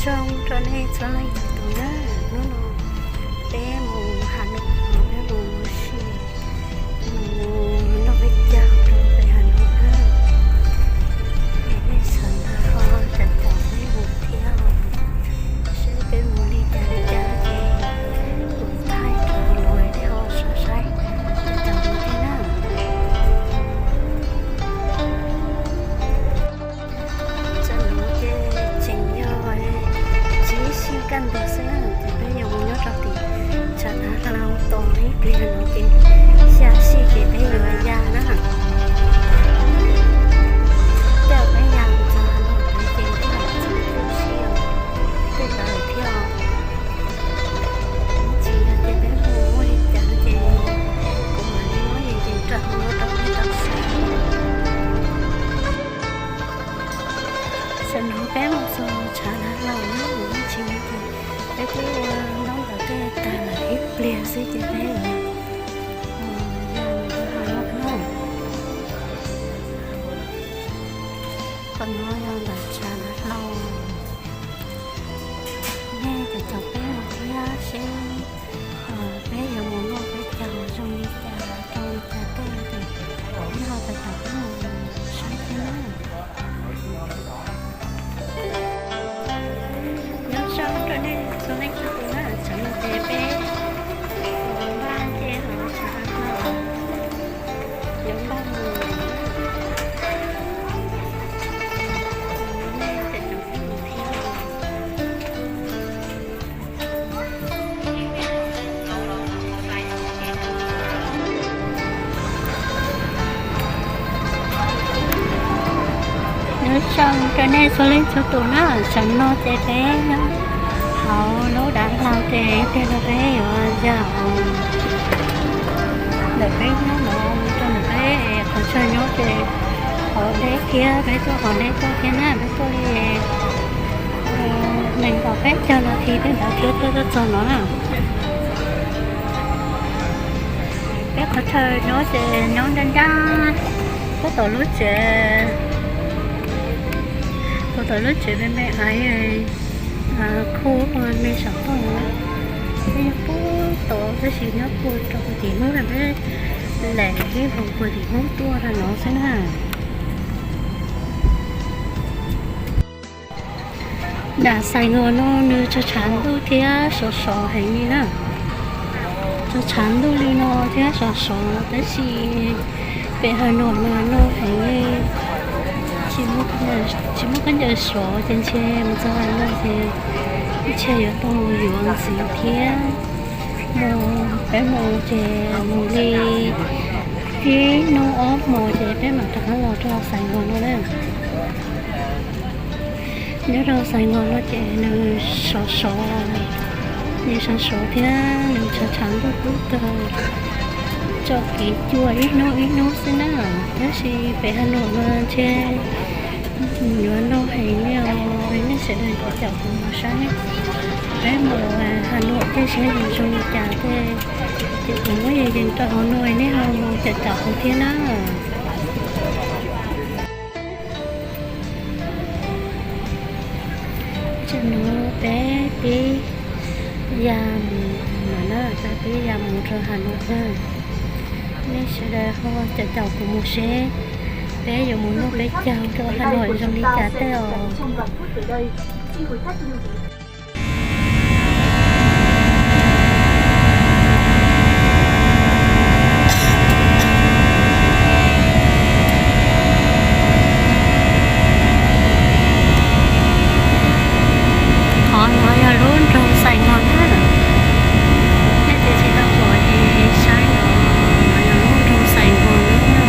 Zoo rau nej txhua leej txhua tus na, hnub no peb mus Has Nois, peb mus ua si, mus noj peb caug rau pem Has Nois na. Es nej sawv daws ho caum caum peb mus thiab, seb peb mus li cas li cas ces kuv thaij rau nej ho saib, caum caum mus thiab na. Tam no ces tseem yog tsib sij kaj ntug xwb na, ces peb yuav mus nyob rau tim tshav dav hlau tos ib pliag no ces xya sij ces peb yuav ya na. Tej peb ya mus txog Has Nois ces peb mam txog ib sij os, tej ntawd thiab os. Tsis yog ces peb mus muaj li cas ces kuv mam li muab yees yees rau hauv no rau nej tau saib. Tam no peb mus txog tshav dav hlau na, mus ib tsis ces peb twb ua ntaub ntawv tej tag lawm ib pliag xwb ces peb ya mus rau hauv no na. Qhov no yog ntawm tshav dav hlau. Nej caum caum peb mus thiab seb peb yuav mus noj peb caug zoo li cas rau li cas tej ces nej ho caum caum peb mus saib thiab na. Nyob zoo rau nej txhua leej txhua tus na, tsam no ces peb yuav npaj ces los tsam no yuav npaj mus, nej caum caum peb mus thiab. Nyob zoo rau nej txhua leej txhua tus na, tsam no ces peb nyob hauv lub dav hlau ces ib pliag no peb yuav ya ntawm peb nyob no rau ntawm peb qhov chaw nyob ces hauv deb thiab, peb tuaj hauv deb tuaj thiab na, peb tuaj li nees nkaum peb caug nas this tej ntawd thiab tuaj tuaj txog no na. Peb qhov chaw nyob ces nyob ncaj ncaj puag tom lub tsev, puag tom lub tsev me me aiv, khuj me saum toj, peb nyob puag tod tab sis nyob puag rau puag tim hnub na, peb lam ib hauv puag tim hnub tuaj rau no xwb na. Nram Xais Ngas no nws tshav tshav ntuj thiab sov sov heev li na. Tshav tshav ntuj li no thiab sov sov tab sis pem Has Nois mas no heev li, tsis muaj khaub ncaws sov ces ntshe mus txog Has Nois ces ntshe yuav tau mus yuav ntxiv thiab. Mus, peb mus ces mus li ib hnub ob hmos ces peb mam rov qab los rau Xais Ngas no na. Nyob rau Xais Ngas no ces nws sov sov, nws sov sov thiab nws tshav tshav ntuj kub kawg, tso kiv cua ib hnub ib hnub xwb na. Tab sis pem Has Nois mas ntshe yuav no heev li os. Nej sawv daws caum kuv mus saib, peb mus Has Nois tej siab zoo li cas tej, ces kuv muab yees yees rau hauv no nej ho mus caum caum kuv thiab na. Tam no peb pib ya mus no na, peb pib ya mus rau Has Nois na. Nej sawv daws ho caum caum kuv mus seb peb yuav mus noj peb caug rau Has Nois zoo li cas tej os. Qhov no yog lub nroog Xais Ngas na. Nej twb tsis tau pom ces saib no, no yog lub nroog Xais Ngas na.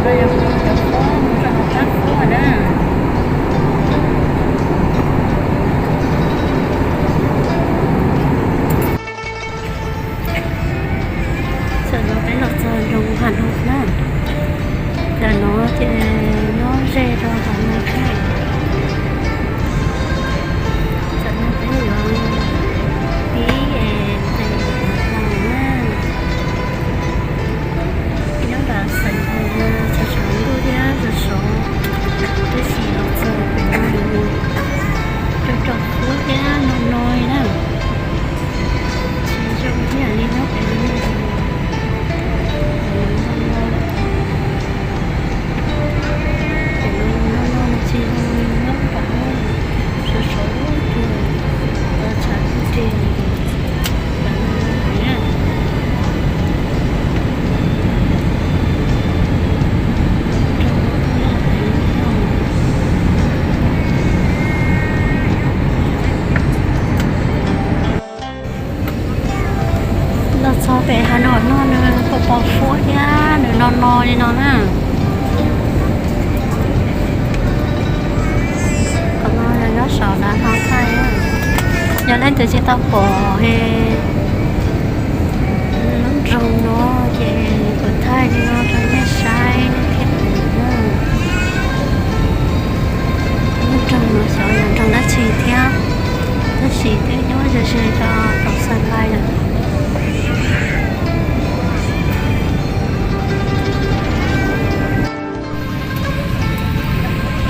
Yog mus rau hauv qab qhuab na. Tam no peb los txog nroog Has Nois na. Tam no ces nyob ze rau Has Nois thiab. Tam no peb yuav pib es tes los na. Nyob nram xeev Has Nois tsaus ntuj thiab sov sov, tab sis los txog pem no rau rau qhuab thiab no no na. Tsis zoo ib yam li nyob pem no. Pem no no no, pem no no no tsis zoo li nyob pem no, sov sov ub rau, tshav kub rig. Los txog pem Has Nois no nws pos pos huab thiab nws no no li no na. Qhov no yog nyob saum dav hno thaij. Yog leej twg tsis tau pom lub nroog no ces kuv thaij li no rau nej saib nej thiaj pom na. Lub nroog no xyov yog nroog dab tsi thiab, tab sis twb nyob ze ze rau tom Xas Npais lawm.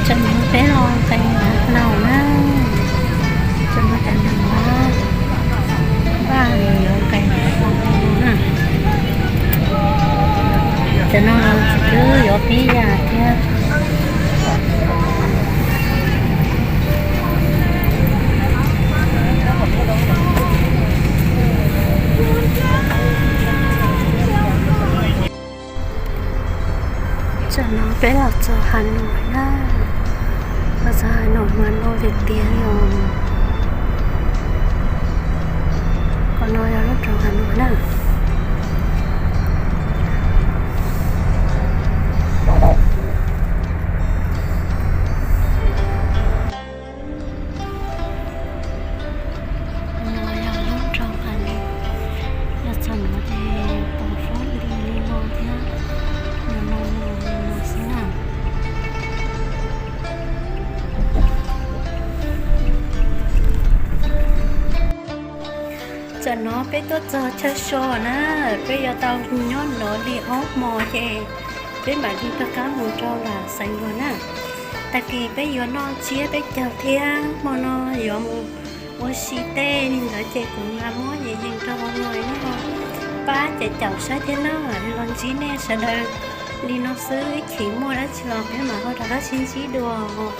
Tam no peb los nqes Nav Laus na. Tam no cov neeg no vaj yuav nqes Nav Laus na. Tam no txiv twb yuav pib yam thiab. Tam no peb los txog Has Nois na. Los txog Has Nois mas no tiag tiag li os. Qhov no yog lub nroog Has Nois na. No yog lub nroog Has Nois. Los txog no ces pos huab li no thiab, no no no xwb na. Tam no peb tuaj txog chaw so na, peb yuav tau nyob no li ob hmo ces peb mam li rov qab mus rau Las Xais Npos na. Tag kis peb yuav noj tsiab peb caug thiab hmo no yuav mus ua si tej li ntawd ces kuv mam muab yees yees rau hauv no nej ho pab caum caum saib thiab na. Los ntsib nej sawv daws li no xwb, ib chim muaj dab tsi los peb mam ho rov qab sib ntsib dua os.